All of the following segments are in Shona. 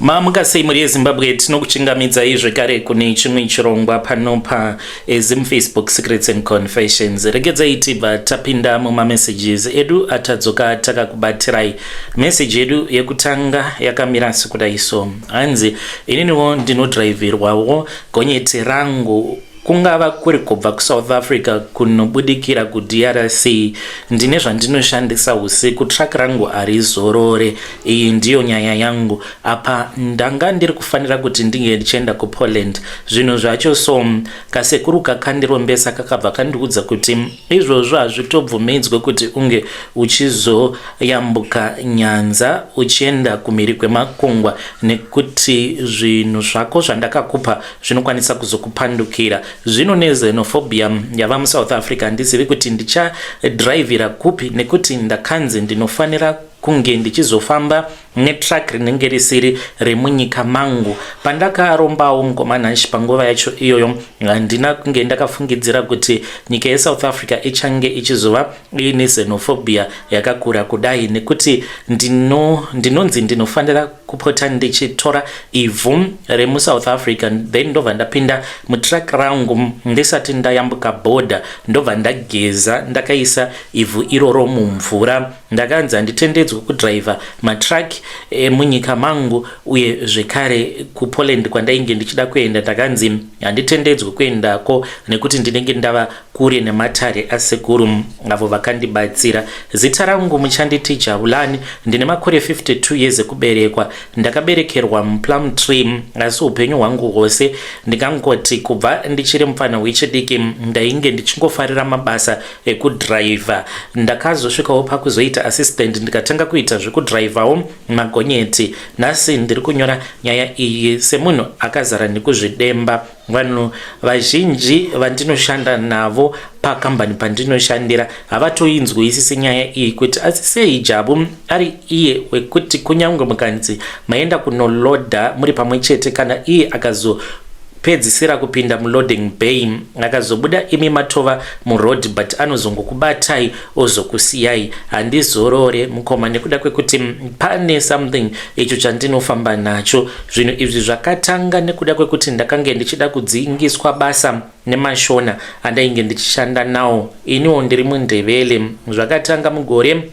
Mamuka sei mhuri yeZimbabwe, tinokuchingamidzai zvekare kune chimwe chirongwa pano paZim Facebook Secrets and Confessions. Regedzai tibva tapinda mumamessages edu atadzoka takakubatirai. Meseji yedu yekutanga yakamira sekudai so. Hanzi ininiwo ndinodhiraivhirwawo gonyeti rangu kungava kuri kubva kuSouth Africa kunobudikira kuDRC. Ndine zvandinoshandisa usiku, truck rangu harizorore. Iyi ndiyo nyaya yangu. Apa ndanga ndiri kufanira kuti ndinge ndichienda kuPoland. Zvinhu zvacho so, kasekuru kakandirombesa kakabva kandiudza kuti izvozvo hazvitobvumidzwe kuti unge uchizoyambuka nyanza uchienda kumhiri kwemakungwa nekuti zvinhu zvako zvandakakupa zvinokwanisa kuzokupandukira. Zvino nexenophobia yava muSouth Africa, handizivi kuti ndichadhiraivhira kupi nekuti ndakanzi ndinofanira kunge ndichizofamba netruck rinenge risiri remunyika mangu. Pandakarombawo mukomanashi panguva yacho iyoyo, handina kunge ndakafungidzira kuti nyika yeSouth Africa ichange ichizova iine xenophobia yakakura kudai, nekuti ndinonzi ndinofanira kupota ndichitora ivhu remuSouth Africa, then ndobva ndapinda mutruck rangu ndisati ndayambuka bhodha, ndobva ndageza ndakaisa ivhu iroro mumvura. Ndakanzi handitendedzwi kudhiraivha matruck emunyika mangu, uye zvekare kuPoland kwandainge ndichida kuenda ndakanzi handitendedzwi kuendako nekuti ndinenge ndava kure nematare asekuru avo vakandibatsira. Zita rangu muchanditi Jabulani, ndine makore 52 years ekuberekwa. Ndakaberekerwa muPlumtree, asi upenyu hwangu hwose, ndingangoti kubva ndichiri mufana wechidiki, ndainge ndichingofarira mabasa ekudhiraivha. Ndakazosvikawo pakuzoita assistant, ndikatanga kuita zvekudhiraivhawo magonyeti. Nhasi ndiri kunyora nyaya iyi semunhu akazara nekuzvidemba. Vanhu vazhinji vandinoshanda navo pakambani pandinoshandira havatoinzwisisi nyaya iyi kuti asi sei Jabu ari iye wekuti kunyange mukanzi maenda kunolodha muri pamwe chete, kana iye akazopedzisira kupinda muloading bay akazobuda imi matova muroad, but anozongokubatai ozokusiyai. Handizorore mukoma nekuda kwekuti pane something icho chandinofamba nacho. Zvinhu izvi zvakatanga nekuda kwekuti ndakange ndichida kudzingiswa basa nemaShona andainge ndichishanda nawo, iniwo ndiri muNdebele. Zvakatanga mugore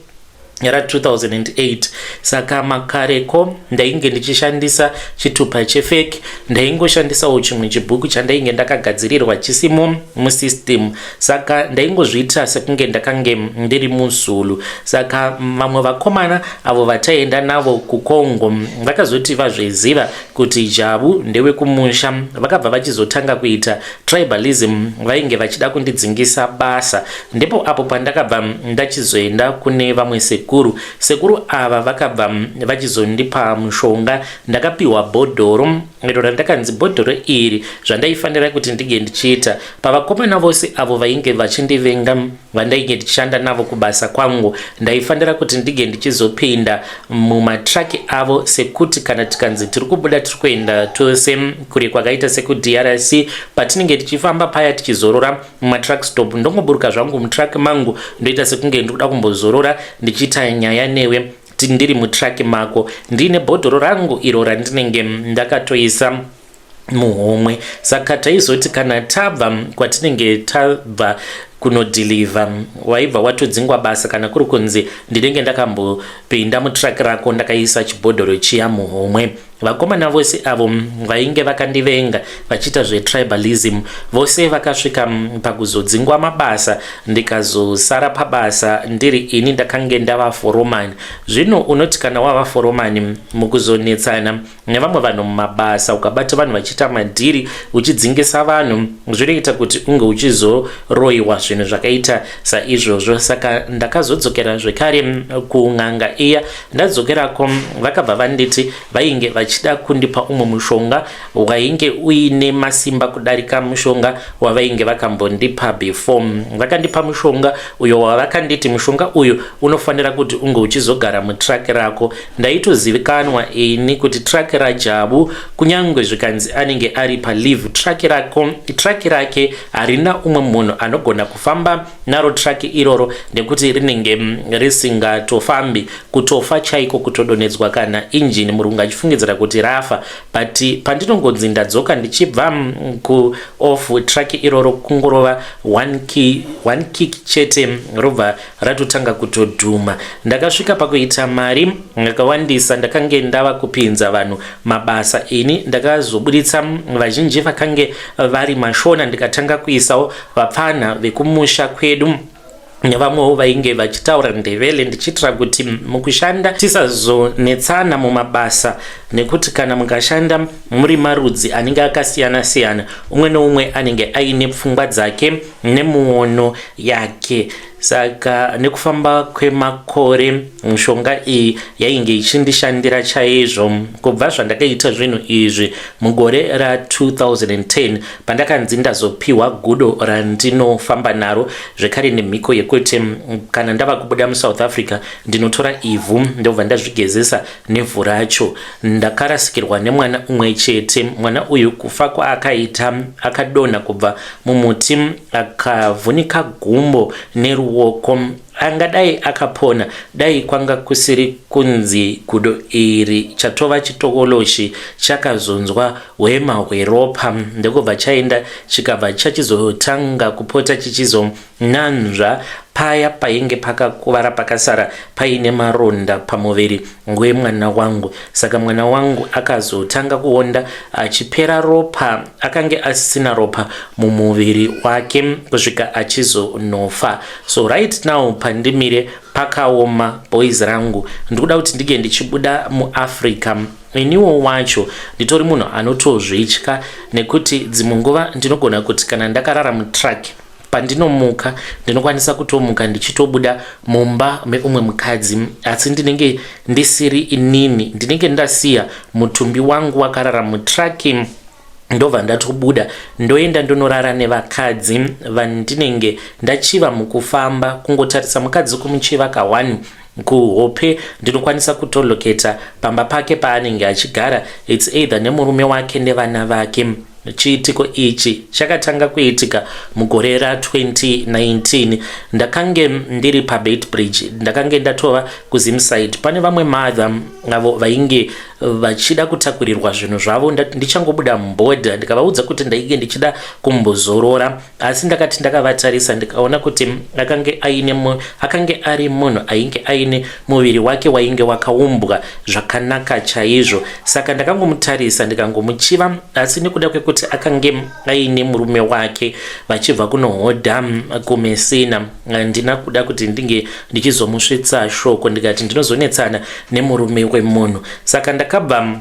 ra2008. Saka makareko ndainge ndichishandisa chitupa chefake, ndaingoshandisawo chimwe chibhuku chandainge ndakagadzirirwa chisimo musystem, saka ndaingozviita sekunge ndakange ndiri muZulu. Saka vamwe vakomana avo vataienda navo kuCongo vakazoti vazviziva kuti Jabu ndewekumusha, vakabva vachizotanga kuita tribalism, vainge vachida kundidzingisa basa. Ndipo apo pandakabva ndachizoenda kune vamwe sekuru. Sekuru ava vakabva vachizondipa mushonga. Ndakapiwa bhodhoro iro randakanzi bhodhoro iri zvandaifanira kuti ndinge ndichiita pavakomana vose avo vainge vachindivenga vandainge ndichishanda navo kubasa kwangu, ndaifanira kuti ndinge ndichizopinda mumatraki avo, sekuti kana tikanzi tiri kubuda tiri kuenda tose kure kwakaita sekuDRC, patinenge tichifamba paya tichizorora mumatruck stop, ndongoburuka zvangu mutruck mangu, ndoita sekunge ndiri kuda kumbozorora ndichiita nyaya newe ndiri mutraki mako, ndiine bhodhoro rangu iro randinenge ndakatoisa muhomwe. Saka taizoti kana tabva kwatinenge tabva kunodhilivha, waibva watodzingwa basa kana kuri kunzi ndinenge ndakambopinda mutraki rako ndakaisa chibhodhoro chiya muhomwe. Vakomana vose avo vainge vakandivenga vachiita zvetribalism vose vakasvika pakuzodzingwa mabasa, ndikazosara pabasa ndiri ini ndakange ndava foromani. Zvino unoti kana wava foromani, mukuzonetsana nevamwe vanhu mumabasa, ukabata vanhu vachiita madhiri uchidzingisa vanhu, zvinoita kuti unge uchizoroyiwa, zvinhu zvakaita saizvozvo. Saka ndakazodzokera zvekare kun'anga iya. Ndadzokerako vakabva vanditi vainge vachida kundipa umwe mushonga wainge uine masimba kudarika mushonga wavainge vakambondipa before. Vakandipa mushonga uyo wavakanditi mushonga uyu unofanira kuti unge uchizogara mutraki rako. Ndaitozivikanwa ini kuti traki raJabu, kunyange zvikanzi anenge ari paleave, traki rako, traki rake harina umwe munhu anogona kufamba naro traki iroro nekuti rinenge risingatofambi, kutofa chaiko, kutodonhedzwa kana injini murungu achifungidzira. kuti rafa, but pandinongonzi ndadzoka ndichibva kuoff, truck iroro kungorova one, key, one kick chete, robva ratotanga kutodhuma. Ndakasvika pakuita mari yakawandisa. Ndakange ndava kupinza vanhu mabasa. Ini ndakazobuditsa vazhinji vakange vari mashona, ndikatanga kuisawo vapfana vekumusha kwedu nevamwewo vainge vachitaura Ndevele, ndichiitira kuti mukushanda tisazonetsana mumabasa, nekuti kana mukashanda muri marudzi anenge akasiyana-siyana, umwe neumwe anenge aine pfungwa dzake nemuono yake. Saka nekufamba kwemakore, mishonga iyi yainge ichindishandira chaizvo. Kubva zvandakaita zvinhu izvi mugore ra2010, pandakanzi ndazopiwa gudo randinofamba naro zvekare, nemhiko yekuti kana ndava kubuda muSouth Africa ndinotora ivhu, ndobva ndazvigezesa nevhu racho, ndakarasikirwa nemwana umwe chete. Mwana uyu kufa kwaakaita, akadonha kubva mumuti, akavhunika gumbo neruoko. Angadai akapona dai kwanga kusiri kunzi gudo iri chatova chitokoloshi, chakazonzwa hwema hweropa, ndokubva chaenda, chikabva chachizotanga kupota chichizonanzva paya painge pakakuvara, pakasara paine maronda pamuviri wemwana wangu. Saka mwana wangu akazotanga kuonda achipera ropa, akange asisina ropa mumuviri wake kusvika achizonofa. So right now pandimire pakaoma, boys rangu. Ndikuda kuti ndinge ndichibuda muAfrica. Iniwo wacho nditori munhu anotozvitya, nekuti dzimwe nguva ndinogona kuti kana ndakarara mutruck, pandinomuka ndinokwanisa kutomuka ndichitobuda mumba meumwe mukadzi, asi ndinenge ndisiri inini. Ndinenge ndasiya mutumbi wangu wakarara mutruck, ndobva ndatobuda, ndoenda ndonorara nevakadzi vandinenge ndachiva mukufamba. Kungotarisa mukadzi kumuchiva ka1 kuhope, ndinokwanisa kutoloketa pamba pake paanenge achigara, it's either nemurume wake nevana vake. Chiitiko ichi chakatanga kuitika mugore ra2019. Ndakange ndiri paBeitbridge, ndakange ndatova kuZimside. Pane vamwe mother avo vainge vachida kutakurirwa zvinhu zvavo. Ndichangobuda mubhodha, ndikavaudza kuti ndainge ndichida kumbozorora, asi ndakati ndakavatarisa, ndikaona kuti akange ari munhu ainge aine muviri wake wainge wakaumbwa zvakanaka chaizvo. Saka ndakangomutarisa, ndikangomuchiva, asi nekuda kwekuti akange aine murume wake vachibva kunohodha kuMessina, handina kuda kuti ndinge ndichizomusvitsa shoko, ndikati ndinozonetsana nemurume wemunhu. Saka ndakabva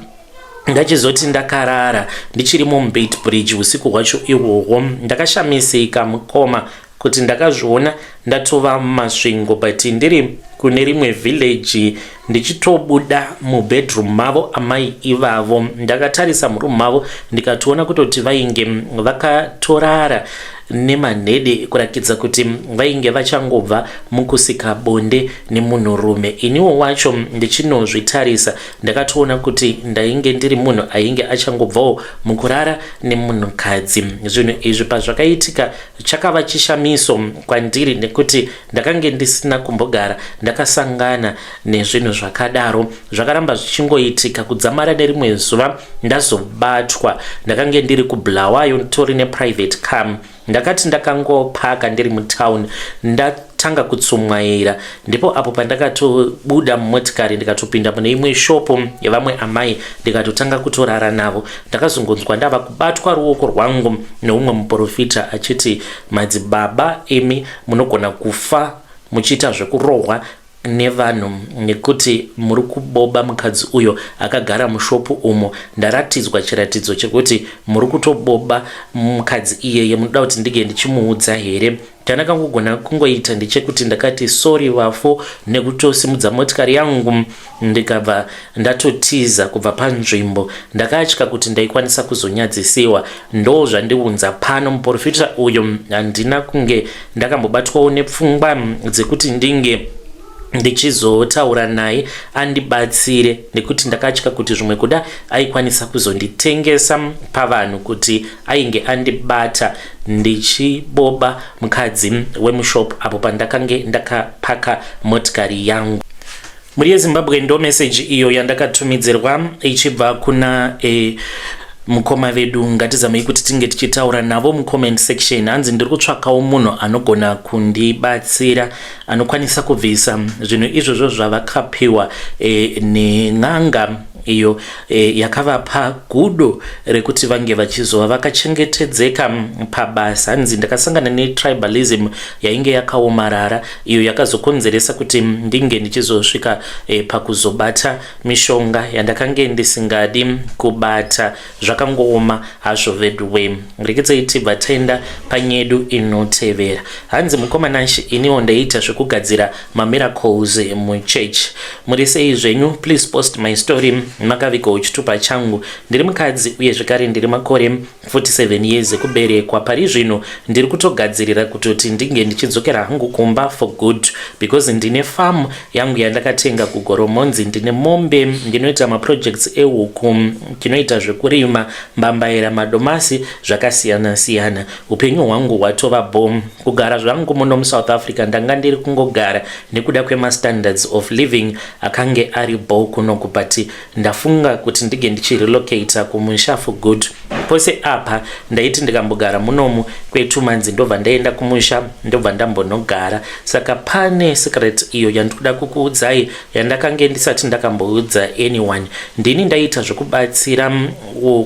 ndachizoti ndakarara ndichiri muBeitbridge usiku hwacho ihwohwo, ndakashamisika, mukoma, kuti ndakazviona ndatova muMasvingo, but ndiri kune rimwe village, ndichitobuda mubedroom mavo amai ivavo. Ndakatarisa muroom mavo, ndikatoona kutoti vainge vakatorara nemanhede, kurakidza kuti vainge vachangobva mukusika bonde nemunhurume. Iniwo wacho ndichinozvitarisa, ndakatoona kuti ndainge ndiri munhu ainge achangobvawo mukurara nemunhukadzi. Zvinhu izvi pazvakaitika, chakava chishamiso kwandiri, nekuti ndakange ndisina kumbogara ndakasangana nezvinhu zvakadaro. Zvakaramba zvichingoitika kudzamara nerimwe zuva ndazobatwa. Ndakange ndiri kuBulawayo, nditori neprivate car. Ndakati ndakangopaka ndiri mutown, ndatanga kutsumwaira. Ndipo apo pandakatobuda mumotikari, ndikatopinda mune imwe shopo yevamwe amai, ndikatotanga kutorara navo. Ndakazongonzwa ndava kubatwa ruoko rwangu neumwe muprofita achiti, "Madzibaba imi, munogona kufa muchiita zvekurohwa nevanhu nekuti muri kuboba mukadzi uyo akagara mushopu umo. Ndaratidzwa chiratidzo chekuti muri kutoboba mukadzi iyeye. Munoda kuti ndinge ndichimuudza here?" Chandakangogona kungoita ndechekuti ndakati, "Sorry vafo," nekutosimudza motikari yangu, ndikabva ndatotiza kubva panzvimbo. Ndakatya kuti ndaikwanisa kuzonyadzisiwa. Ndo zvandiunza pano. Muprofita uyu handina kunge ndakambobatwawo nepfungwa dzekuti ndinge ndichizotaura naye andibatsire, nekuti ndakatya kuti zvimwe kuda aikwanisa kuzonditengesa pavanhu kuti ainge andibata ndichiboba mukadzi wemushop apo pandakange ndakapaka motikari yangu. Mhuri yeZimbabwe, ndo meseji iyo yandakatumidzirwa ichibva kuna mukoma vedu. Ngatizamei kuti tinge tichitaura navo mucomment section. Hanzi ndiri kutsvakawo munhu anogona kundibatsira, anokwanisa kubvisa zvinhu izvozvo zvavakapiwa nen'anga iyo yakavapa gudo rekuti vange vachizova vakachengetedzeka pabasa. Hanzi ndakasangana netribalism yainge yakaomarara, iyo yakazokonzeresa kuti ndinge ndichizosvika pakuzobata mishonga yandakange ndisingadi kubata. Zvakangooma hazvo veduwe. Rekedzai tibva taenda panyedu inotevera. Hanzi, "Mukoma Nashi, iniwo ndaiita zvekugadzira mamiracles muchurch. Muri sei zvenyu? Please post my story makavigawo chitupa changu. Ndiri mukadzi uye zvekare ndiri makore 47 years ekuberekwa. Pari zvino ndiri kutogadzirira kutoti ndinge ndichidzokera hangu kumba for good, because ndine famu yangu yandakatenga kuGoromonzi. Ndine mombe, ndinoita maprojects ehuku, ndinoita zvekurima mbambaira, madomasi, zvakasiyana-siyana. Upenyu hwangu hwatova bom. Kugara zvangu muno muSouth Africa, ndanga ndiri kungogara nekuda kwemastandards of living akange ari bo kunoku, but ndafunga kuti ndinge ndichirelocata kumusha for good. Pose apa ndaiti ndikambogara munomu kwe2 months, ndobva ndaenda kumusha, ndobva ndambonogara. Saka pane secret iyo yandikuda kukuudzai yandakange ndisati ndakamboudza anyone. Ndini ndaita zvekubatsira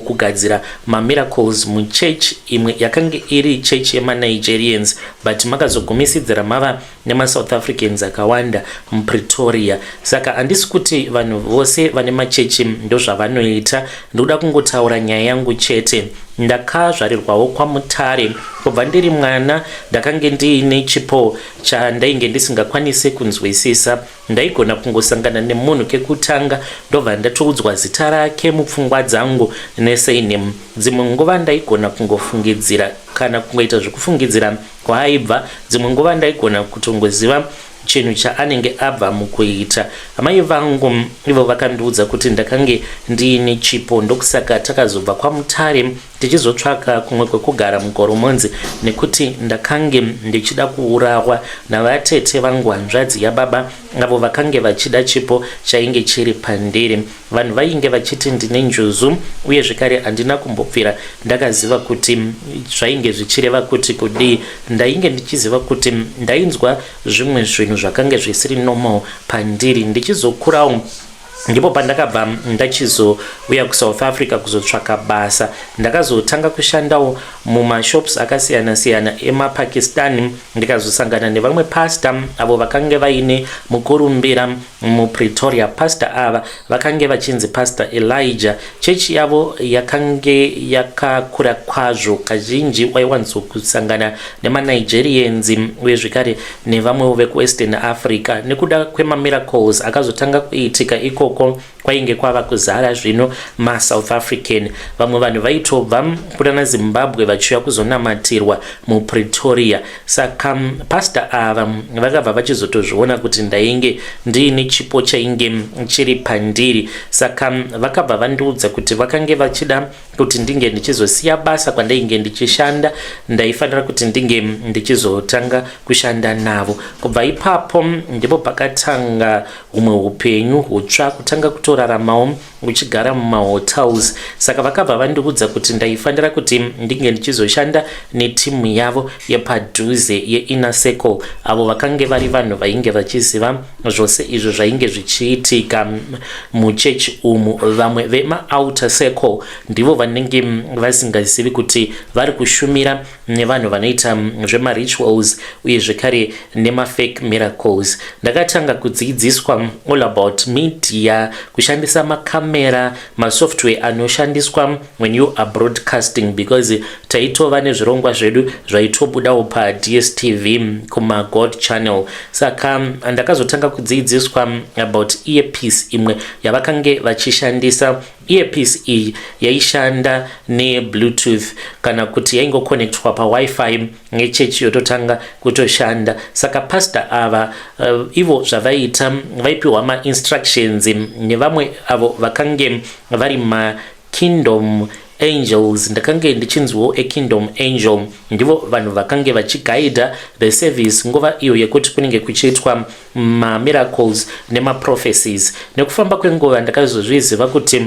kugadzira mamiracles muchurch imwe yakange iri church yemaNigerians, but makazogumisidzira mava nemaSouth Africans akawanda muPretoria. Saka handisi kuti vanhu vose vane machechi ndozvavanoita, ndoda kungotaura nyaya yangu chete. Ndakazvarirwawo kwaMutare. Kubva ndiri mwana ndakange ndiine chipo chandainge ndisingakwanisi kunzwisisa. Ndaigona kungosangana nemunhu kekutanga, ndobva ndatoudzwa zita rake mupfungwa dzangu nesurname. Dzimwe nguva ndaigona kungofungidzira kana kungoita zvekufungidzira kwaaibva. Dzimwe nguva ndaigona kutongoziva chinhu chaanenge abva mukuita. Amai vangu ivo vakandiudza kuti ndakange ndiine chipo, ndokusaka takazobva kwaMutare tichizotsvaka kumwe kwekugara muGoromonzi, nekuti ndakange ndichida kuurawa navatete vangu, hanzvadzi yababa, avo vakange vachida chipo chainge chiri pandiri. Vanhu vainge vachiti ndine njuzu, uye zvekare handina kumbobvira ndakaziva kuti zvainge zvichireva kuti kudii. Ndainge ndichiziva kuti ndainzwa zvimwe zvinhu zvakange zvisiri normal pandiri. Ndichizokurawo ndipo pandakabva ndachizouya kuSouth Africa kuzotsvaka basa. Ndakazotanga kushandawo mumashops akasiyana-siyana emaPakistani, ndikazosangana nevamwe pasta avo vakange vaine mukurumbira muPretoria. Pasta ava vakange vachinzi Pastor Elijah. Chechi yavo yakange yakakura kwazvo. Kazhinji waiwanzokusangana nemaNigerians uye zvekare nevamwewo vekuWestern Africa. Nekuda kwemamiracles akazotanga kuitika ikoko, kwainge kwava kuzara zvino maSouth African. Vamwe vanhu vaitobva kunana Zimbabwe vachiuya kuzonamatirwa muPretoria. Saka pasta ava vakabva vachizotozviona kuti ndainge ndiine chipo chainge chiri pandiri, saka vakabva vandiudza kuti vakange vachida kuti ndinge ndichizosiya basa kwandainge ndichishanda, ndaifanira kuti ndinge ndichizotanga kushanda navo. Kubva ipapo ndipo pakatanga humwe upenyu hutsva, kutanga kutoraramawo uchigara mumahotels. Saka vakabva vandiudza kuti ndaifanira kuti ndinge ndichizoshanda netimu yavo yepadhuze yeinner circle, avo vakange vari vanhu vainge vachiziva zvose izvo zvainge zvichiitika muchechi umu. Vamwe vemaouter circle ndivo vanenge vasingazivi kuti vari kushumira nevanhu vanoita zvemarituals uye zvekare nemafake miracles. Ndakatanga kudzidziswa all about media, kushandisa makamera, masoftware anoshandiswa when you are broadcasting, because taitova nezvirongwa zvedu zvaitobudawo paDStv kumaGod Channel. Saka ndakazotanga kudzidziswa about earpiece imwe yavakange vachishandisa. Earpiece iyi yaishanda nebluetooth kana kuti yaingoconnectwa paWiFi nechechi, yototanga kutoshanda. Saka pasta ava ivo zvavaiita, vaipiwa mainstructions nevamwe avo vakange vari makingdom. Angels, ndakange ndichinzwawo a Kingdom Angel. Ndivo vanhu vakange vachiguida the service nguva iyo yekuti kunenge kuchiitwa mamiracles nemaprophecies. Nekufamba kwenguva ndakazozviziva kuti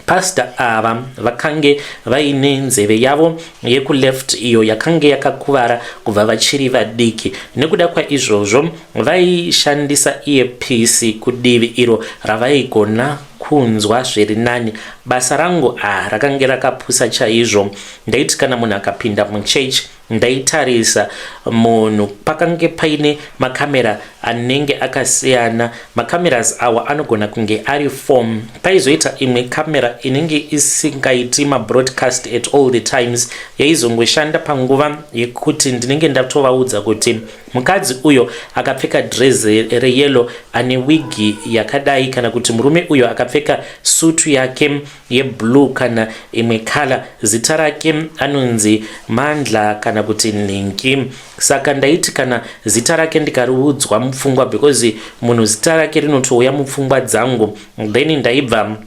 pastor ava vakange vaine nzeve yavo yekuleft iyo yakange yakakuvara kubva vachiri vadiki. Nekuda kwaizvozvo vaishandisa earpiece kudivi iro ravaigona kunzwa zviri nani. Basa rangu a rakange rakapusa chaizvo. Ndaiti kana munhu akapinda muchechi, ndaitarisa munhu. Pakange paine makamera anenge akasiyana. Macameras awa anogona kunge ari four. Paizoita imwe kamera inenge isingaiti mabroadcast at all the times, yaizongoshanda panguva yekuti ndinenge ndatovaudza kuti mukadzi uyo akapfeka dress reyellow ane wigi yakadai, kana kuti murume uyo akapfeka sutu yake yeblue kana imwe colour, zita rake anonzi Mandla kana kuti Nhingi. Saka ndaiti kana zita rake ndikariudzwa mupfungwa, because munhu zita rake rinotouya mupfungwa dzangu, then ndaibva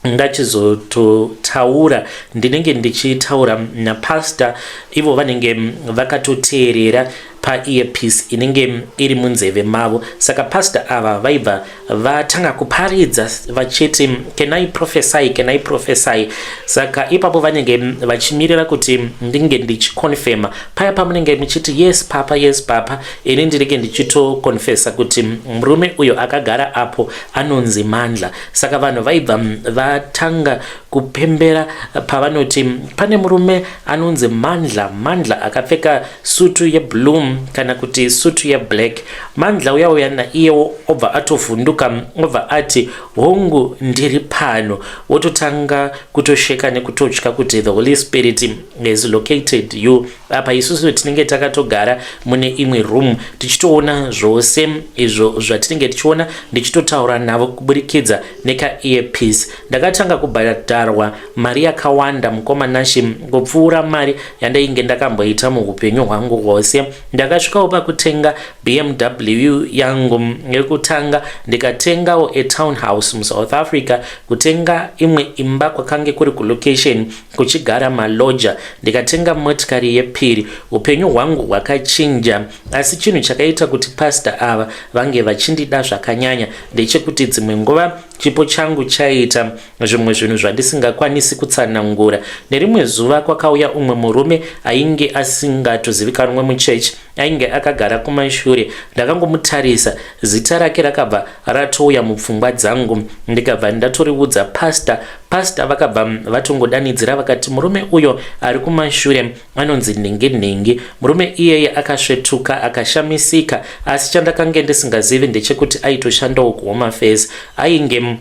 ndachizototaura. Ndinenge ndichitaura napastor, ivo vanenge vakatoteerera paearpiece inenge iri munzeve mavo. Saka pastor ava vaibva vatanga kuparidza vachiti, "Can I prophesy? Can I prophesy?" Saka ipapo vanenge vachimirira kuti ndinge ndichiconfirma. Paya pamunenge muchiti, "Yes papa, yes papa," ini ndinenge ndichitoconfessa kuti murume uyo akagara apo anonzi Mandla. Saka vanhu vaibva vatanga kupembera pavanoti pane murume anonzi Mandla, Mandla akapfeka sutu yeblue kana kuti sutu yeblack. Mandla uya uya naiyewo obva atovhunduka, obva ati, "Hongu, ndiri pano." Wototanga kutosheka nekutotya kuti the Holy Spirit has located you. Apa isusu tinenge takatogara mune imwe room tichitoona zvose izvo zvatinenge tichiona, ndichitotaura navo kuburikidza nekaearpiece. Ndakatanga kubhadharwa mari yakawanda, mukoma Nashi, kupfuura mari yandainge ndakamboita muupenyu hwangu hwose. Ndakasvikawo pakutenga BMW yangu yekutanga, ndikatengawo atown house muSouth Africa, kutenga imwe imba kwakange kuri kulocation kuchigara maloja, ndikatenga motikari yepiri. Upenyu hwangu hwakachinja. Asi chinhu chakaita kuti pastor ava vange vachindida zvakanyanya ndechekuti dzimwe nguva chipo changu chaita zvimwe zvinhu zvandisingakwanisi kutsanangura. Nerimwe zuva kwakauya umwe murume ainge asingatozivikanwe muchechi, ainge akagara kumashure. Ndakangomutarisa, zita rake rakabva ratouya mupfungwa dzangu, ndikabva ndatoriudza pastor. Pastor vakabva vatongodanidzira vakati, "Murume uyo ari kumashure anonzi nhingi nhingi." Murume iyeye akasvetuka, akashamisika. Asi chandakange ndisingazivi ndechekuti aitoshandawo kuHome Affairs. Ainge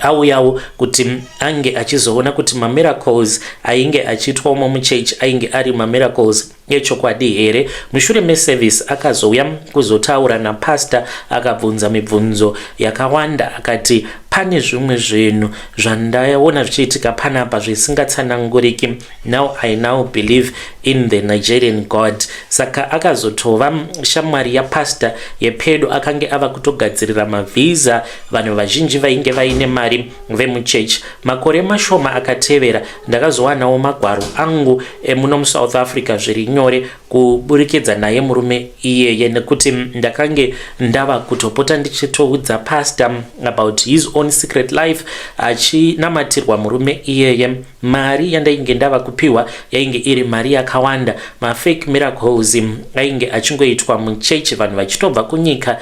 auyawo kuti ange achizoona kuti mamiracles ainge achiitwamo muchechi ainge ari mamiracles echokwadi here. Mushure meservice akazouya kuzotaura napastor, akabvunza mibvunzo yakawanda, akati, "Pane zvimwe zvinhu zvandaona zvichiitika panapa zvisingatsananguriki. Now I now believe in the Nigerian God." Saka akazotova shamwari yapastor yepedo. Akange ava kutogadzirira mavhisa vanhu vazhinji vainge vaine mari vemuchechi. Makore mashoma akatevera ndakazowanawo magwaro angu emuno muSouth Africa zviri nyore kuburikidza naye murume iyeye, nekuti ndakange ndava kutopota ndichitoudza pastor about his own secret life. Achinamatirwa murume iyeye, mari yandainge ndava kupiwa yainge iri mari yakawanda. Mafake miracles ainge achingoitwa muchechi, vanhu vachitobva kunyika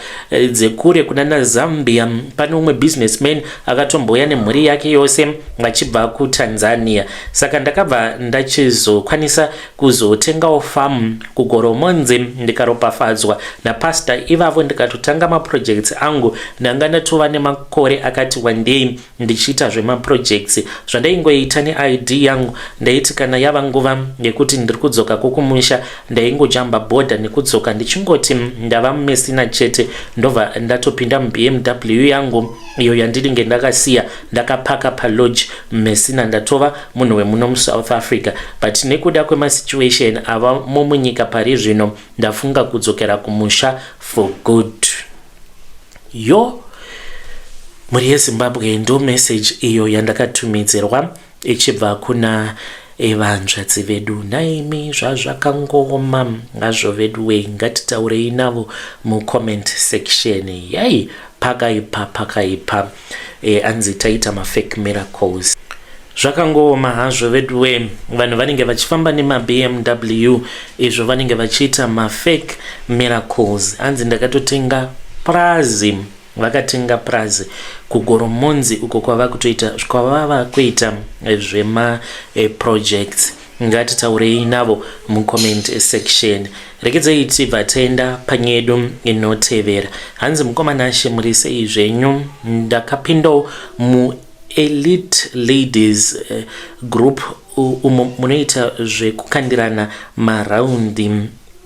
dzekure kunana Zambia. Pane umwe businessman akatombouya nemhuri yake yose vachibva kuTanzania. Saka ndakabva ndachizokwanisa kuzotengawo famu kuGoromonzi, ndikaropafadzwa napastor ivavo, ndikatotanga maprojects angu. Ndanga ndatova nemakore akati wandei ndichiita zvemaprojects. Zvandaingoita neid yangu, ndaiti kana yava nguva yekuti ndiri kudzoka kukumusha, ndaingojamba bhodha nekudzoka, ndichingoti ndava muMessina chete, ndobva ndatopinda muBMW yangu iyo yandinenge ndakasiya ndakapaka palodge muMessina. Ndatova munhu wemuno muSouth Africa. But nekuda kwemasituation avamo munyika pari zvino, ndafunga kudzokera kumusha for good. Yo, mhuri yeZimbabwe, ndo message iyo yandakatumidzirwa. Ichibva kuna vanzvadzi vedu. Nhaimi, zvazvakangooma hazvo veduwei. Ngatitaurei navo mucomment section. Yai, pakaipa, pakaipa. Anzi taita mafake miracles. Zvakangooma hazvo veduwe. Vanhu vanenge vachifamba nemaBMW, izvo vanenge vachiita mafake miracles. Hanzi ndakatotenga prazi. Vakatenga prazi kuGoromonzi uko kwava kutoita, kwavava kuita zvemaprojects. Ngatitaurei navo mucomment section. Rekedzai tibva taenda panyedu inotevera. Hanzi, mukoma Nashe, muri sei zvenyu? Ndakapindawo muElite Ladies Group umo munoita zvekukandirana maraundi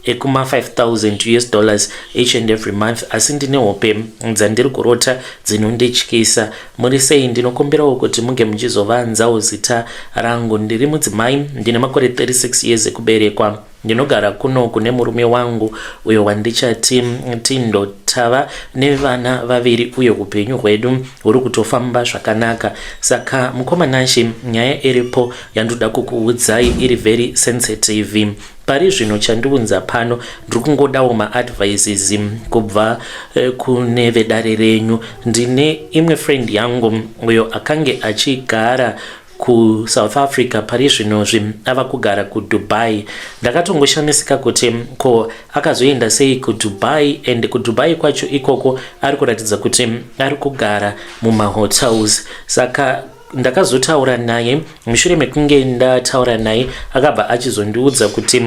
ekuma 5000 US dollars each and every month, asi ndine hope dzandiri kurota dzinondityisa. Muri sei? Ndinokumbirawo kuti munge muchizovanzawo zita rangu. Ndiri mudzimai, ndine makore 36 years ekuberekwa. Ndinogara kuno kune murume wangu uyo wandichati Tindotava nevana vaviri, uye upenyu hwedu huri kutofamba zvakanaka. Saka mukoma Nashe, nyaya iripo yandoda kukuudzai iri very sensitive. Pari zvino chandiunza pano, ndiri kungodawo maadvices kubva kune vedare renyu. Ndine imwe friend yangu uyo akange achigara kuSouth Africa. Pari zvinozvi ava kugara kuDubai. Ndakatongoshamisika kuti ko akazoenda sei kuDubai, and kuDubai kwacho ikoko ari kuratidza kuti ari kugara mumahotels. Saka ndakazotaura naye. Mushure mekunge ndataura naye, akabva achizondiudza kuti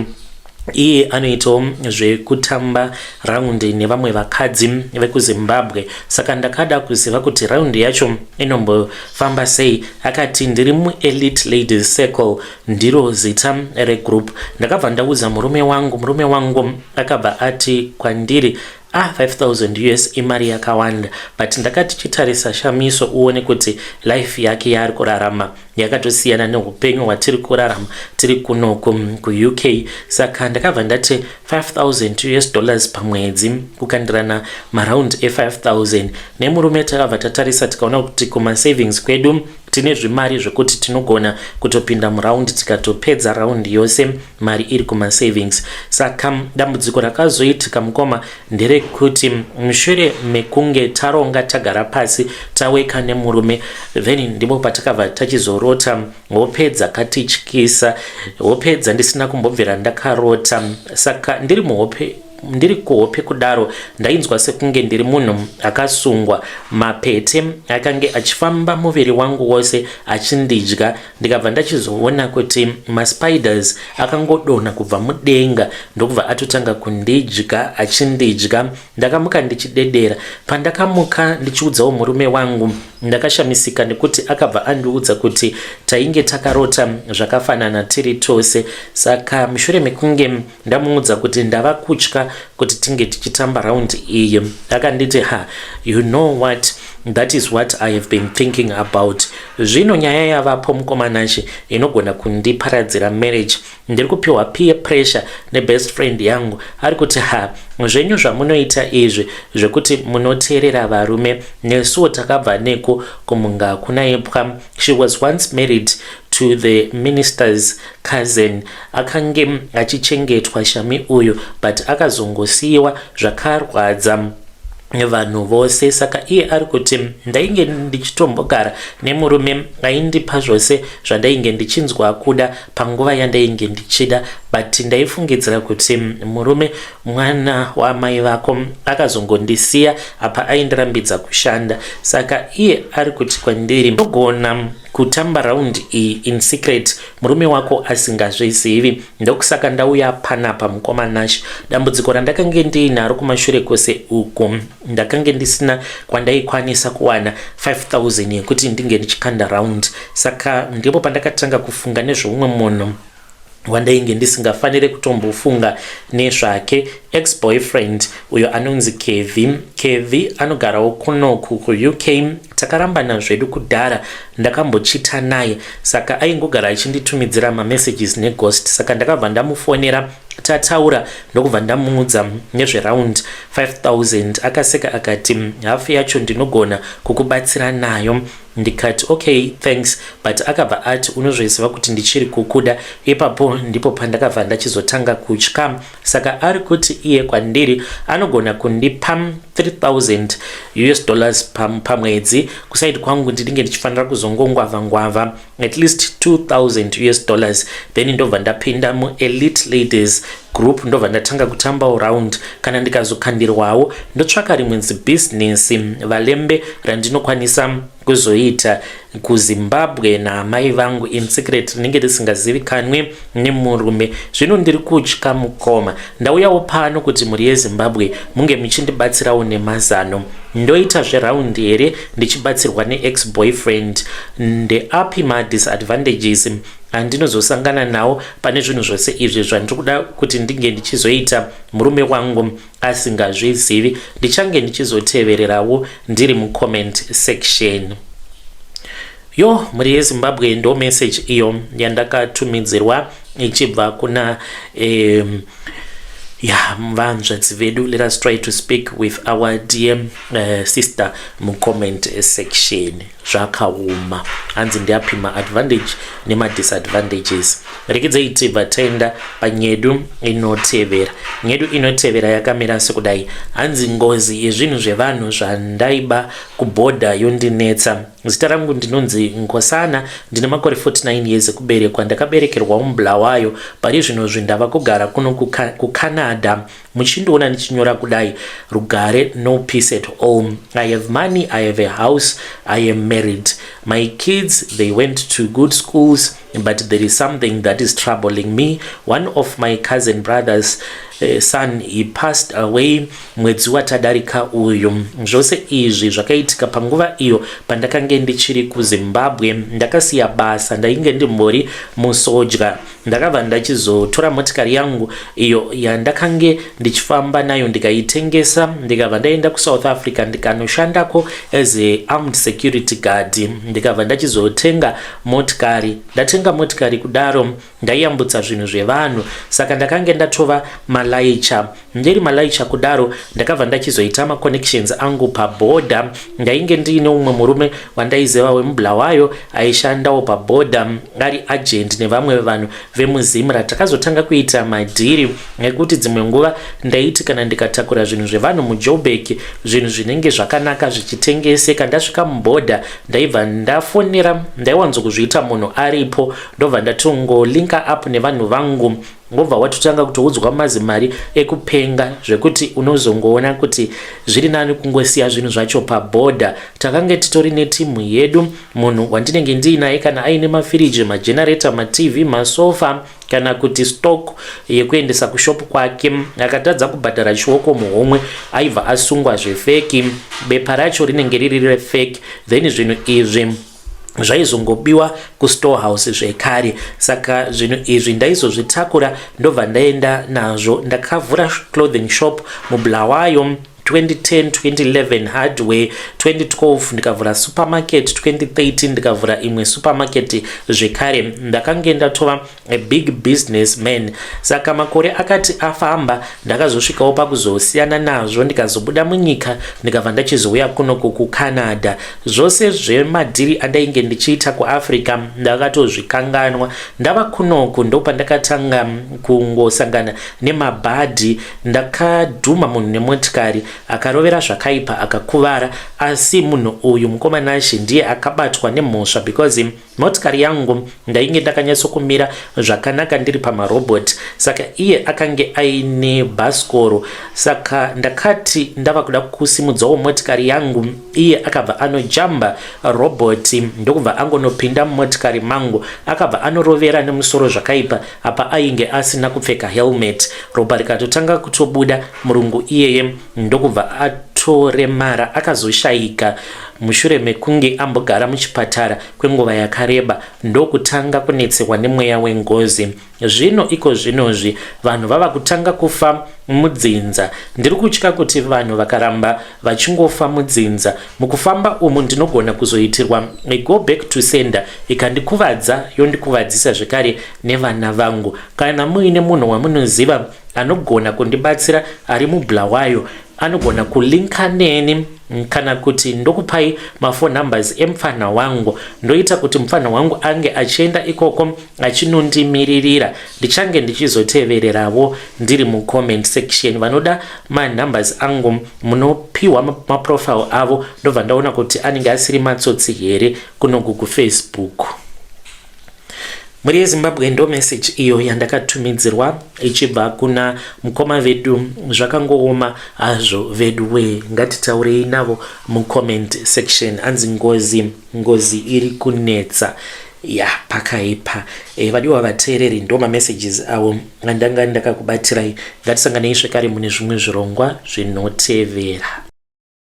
iye anoitawo zvekutamba raundi nevamwe vakadzi vekuZimbabwe. Saka ndakada kuziva kuti raundi yacho inombofamba sei. Akati, "Ndiri muElite Ladies Circle," ndiro zita regroup. Ndakabva ndaudza murume wangu. Murume wangu akabva ati kwandiri, "Ah, 5000 US imari yakawanda." But ndakati, "Chitarisa Shamiso, uone kuti life yake yaari kurarama yakatosiyana neupenyu hwatiri kurarama tiri kunoku kuUK." Saka ndakabva ndati 5000 US dollars pamwedzi, kukandirana maround e5000 nemurume. Takabva tatarisa, tikaona kuti kumasavings kwedu tine zvimari zvekuti tinogona kutopinda muraundi, tikatopedza raundi yose mari iri kumasavings. Saka dambudziko rakazoitika, mukoma, nderekuti mushure mekunge taronga, tagara pasi, taweka nemurume, then ndipo patakabva tachizorota hope dzakatityisa, hope dzandisina kumbobvira ndakarota. Saka ndiri muhope, ndiri kuhope kudaro, ndainzwa sekunge ndiri munhu akasungwa. Mapete akange achifamba muviri wangu wose achindidya. Ndikabva ndachizoona kuti maspiders akangodonha kubva mudenga, ndokubva atotanga kundidya, achindidya. Ndakamuka ndichidedera. Pandakamuka ndichiudzawo murume wangu, ndakashamisika nekuti akabva andiudza kuti tainge takarota zvakafanana tiri tose. Saka mushure mekunge ndamuudza kuti ndava kutya kuti tinge tichitamba raundi iyi, akanditi, "Ha, you know what, that is what I have been thinking about." Zvino nyaya yavapo, mukoma Nashe, inogona kundiparadzira marriage. Ndiri kupiwa peer pressure nebest friend yangu. Ari kuti, "Ha, zvenyu zvamunoita izvi zvekuti munoteerera varume, nesuwo takabva neko kumunga kunaipwa." She was once married to the minister's cousin. Akange achichengetwa Shami uyu, but akazongosiyiwa, zvakarwadza vanhu vose. Saka iye ari kuti, "Ndainge ndichitombogara nemurume aindipa zvose zvandainge ndichinzwa kuda panguva yandainge ndichida, but ndaifungidzira kuti murume mwana wamai vako. Akazongondisiya, apa aindirambidza kushanda." Saka iye ari kuti kwandiri, "Ndogona kutamba raundi iyi in secret, murume wako asingazvizivi." Ndokusaka ndauya panapa, mukoma Nash. Dambudziko randakange ndiinaro kumashure kwose uku, ndakange ndisina kwandaikwanisa kuwana 5000 yekuti ndinge ndichikanda round. Saka ndipo pandakatanga kufunga nezveumwe munhu wandainge ndisingafaniri kutombofunga nezvake, ex boyfriend uyo anonzi Kevi. Kevi anogarawo kunoku kuUK. Takarambana zvedu kudhara, ndakambochita naye. Saka aingogara achinditumidzira mamessages neghost. Saka ndakabva ndamufonera, tataura, ndokubva ndamuudza nezveround 5000. Akaseka akati, "Hafu yacho ndinogona kukubatsira nayo." Ndikati, "Okay, thanks," but akabva ati, "Unozviziva kuti ndichiri kukuda." Ipapo ndipo pandakabva ndachizotanga kutya. Saka ari kuti iye kwandiri anogona kundipa 3000 US dollars pamwedzi. Kuside kwangu ndinenge ndichifanira kuzongongwavha ngwavha at least 2000 US dollars, then ndobva ndapinda muElite Ladies Group, ndobva ndatanga kutambawo round. Kana ndikazokandirwawo, ndotsvaka rimwe zibhizinesi valembe randinokwanisa kuzoita kuZimbabwe naamai vangu in secret, rinenge risingazivikanwi nemurume. Zvino ndiri kutya, mukoma. Ndauyawo pano kuti mhuri yeZimbabwe munge muchindibatsirawo nemazano. Ndoita zveround here ndichibatsirwa neex boyfriend? Ndeapi madisadvantages andinozosangana nawo pane zvinhu zvose izvi zvandiri kuda kuti ndinge ndichizoita murume wangu asingazvizivi? Ndichange ndichizotevererawo ndiri mucomment section. Yo, mhuri yeZimbabwe, ndo message iyo yandakatumidzirwa ichibva kuna ya vanzvadzi vedu. Let us try to speak with our dear sister mucomment section. Zvakaoma. Hanzi ndeapi maadvantage nemadisadvantages? Rekedzai tibva taenda panyedu inotevera. Nyedu inotevera yakamira sekudai. Hanzi, "Ngozi yezvinhu zvevanhu zvandaiba kubhodha yondinetsa. Zita rangu ndinonzi Ngosana, ndine makore 49 years ekuberekwa. Ndakaberekerwa muBulawayo. Pari zvinozvi ndava kugara kuno kuCanada. Muchindiona ndichinyora kudai, rugare, no peace at all. I have money, I have a house, I am married. My kids, they went to good schools, but there is something that is troubling me. One of my cousin brothers' son, he passed away mwedzi watadarika uyu. Zvose izvi zvakaitika panguva iyo pandakange ndichiri kuZimbabwe. Ndakasiya basa, ndainge ndimbori musoja. Ndakabva ndachizotora motikari yangu iyo yandakange ndichifamba nayo, ndikaitengesa, ndikabva ndaenda kuSouth Africa, ndikanoshandako as a armed security guard. Ndikabva ndachizotenga motikari. Ndatenga motikari kudaro, ndaiyambutsa zvinhu zvevanhu, saka ndakange ndatova malaicha. Ndiri malaicha kudaro, ndakabva ndachizoita maconnections angu pabhodha. Ndainge ndiine umwe murume wandaiziva wemuBulawayo aishandawo pabhodha ari agent nevamwe vanhu vemuZimra. Takazotanga kuita madhiri ekuti dzimwe nguva ndaiti kana ndikatakura zvinhu zvevanhu muJoburg, zvinhu zvinenge zvakanaka zvichitengeseka, ndasvika mubhodha ndaibva ndafonera. Ndaiwanzokuzviita munhu aripo, ndobva ndatongolinka up nevanhu vangu, ngobva watotanga kutoudzwa mazimari ekupenga zvekuti unozongoona kuti zviri nani kungosiya zvinhu zvacho pabhodha. Takange titori netimu yedu. Munhu wandinenge ndiinaye, kana aine mafiriji, magenerator, maTV, masofa kana kuti stock yekuendesa kushopu kwake, akatadza kubhadhara chioko muhomwe, aibva asungwa zvefake. Bepa racho rinenge riri refake, then zvinhu izvi zvaizongobiwa kustorehouse zvekare. Saka zvinhu izvi ndaizozvitakura, ndobva ndaenda nazvo. Ndakavhura clothing shop muBulawayo 2010, 2011, hardware 2012, ndikavhura supermarket 2013, ndikavhura imwe supermarket zvekare. Ndakange ndatova a big business man. Saka makore akati afamba, ndakazosvikawo pakuzosiyana nazvo, ndikazobuda munyika, ndikabva ndachizouya kunoku kuCanada. Zvose zvemadhiri andainge ndichiita kuAfrica ndakatozvikanganwa. Ndava kunoku ndopandakatanga kungosangana nemabhadhi. Ndakadhuma munhu nemotikari, akarovera zvakaipa, akakuvara. Asi munhu uyu, mukomanashi, ndiye akabatwa nemhosva because motikari yangu ndainge ndakanyatsokumira zvakanaka ndiri pamarobhoti, saka iye akange aine bhasikoro. Saka ndakati ndava kuda kusimudzawo motikari yangu, iye akabva anojamba robhoti, ndokubva angonopinda mumotikari mangu. Akabva anorovera nemusoro zvakaipa. Apa ainge asina kupfeka helmet, ropa rikatotanga kutobuda. Murungu iyeye ndokubva atoremara, akazoshayika mushure mekunge ambogara muchipatara kwenguva yakareba, ndokutanga kunetsewa nemweya wengozi. Zvino iko zvinozvi vanhu vava kutanga kufa mudzinza. Ndiri kutya kuti vanhu vakaramba vachingofa mudzinza mukufamba umu, ndinogona kuzoitirwa go back to sender, ikandikuvadza, yondikuvadzisa zvekare nevana vangu. Kana muine munhu wamunoziva anogona kundibatsira ari muBulawayo, anogona kulinka neni. Kana kuti ndokupai maphone numbers emupfanha wangu, ndoita kuti mupfanha wangu ange achienda ikoko achinondimiririra. Ndichange ndichizotevererawo ndiri mucomment section. Vanoda manumbers angu munopiwa maprofile avo, ndobva ndaona kuti anenge asiri matsotsi here kunoku kuFacebook. Mhuri yeZimbabwe, ndo message iyo yandakatumidzirwa ichibva kuna mukoma vedu. Zvakangooma hazvo vedu we. Ngatitaurei navo mucomment section. Anzi ngozi, ngozi iri kunetsa ya, pakaipa. Vadiwa vateereri, ndo mamessages avo andanga ndakakubatirai. Ngatisanganei zvekare mune zvimwe zvirongwa zvinotevera.